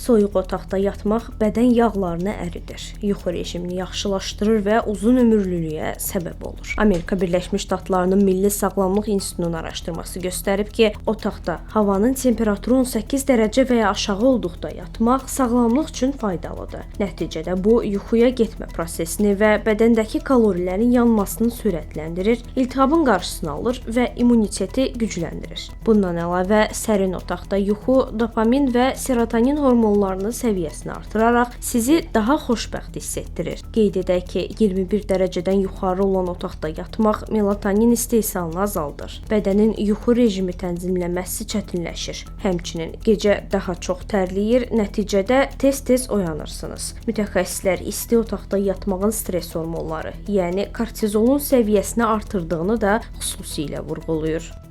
Soyuq otaqda yatmaq bədən yağlarını əridir, yuxu rejimini yaxşılaşdırır və uzun ömürlülüyə səbəb olur. Amerika Birləşmiş Ştatlarının Milli Sağlamlıq İnstitutunun araşdırması göstərib ki, otaqda havanın temperaturu 18 dərəcə və ya aşağı olduqda yatmaq sağlamlıq üçün faydalıdır. Nəticədə bu yuxuya getmə prosesini və bədəndəki kalorilərin yanmasını sürətləndirir, iltihabın qarşısını alır və immuniteti gücləndirir. Bundan əlavə sərin otaqda yuxu dopamin və serotonin hormonlarının səviyyəsini artıraraq sizi daha xoşbəxt hiss etdirir. Qeyd edək ki, 21 dərəcədən yuxarı olan otaqda yatmaq melatonin istehsalını azaldır. Bədənin yuxu rejimi tənzimləməsi çətinləşir. Həmçinin gecə daha çox tərləyir, nəticədə tez-tez oyanırsınız. Mütəxəssislər isti otaqda yatmağın stress hormonları, yəni kortizolun səviyyəsini artırdığını da xüsusilə vurğulayır.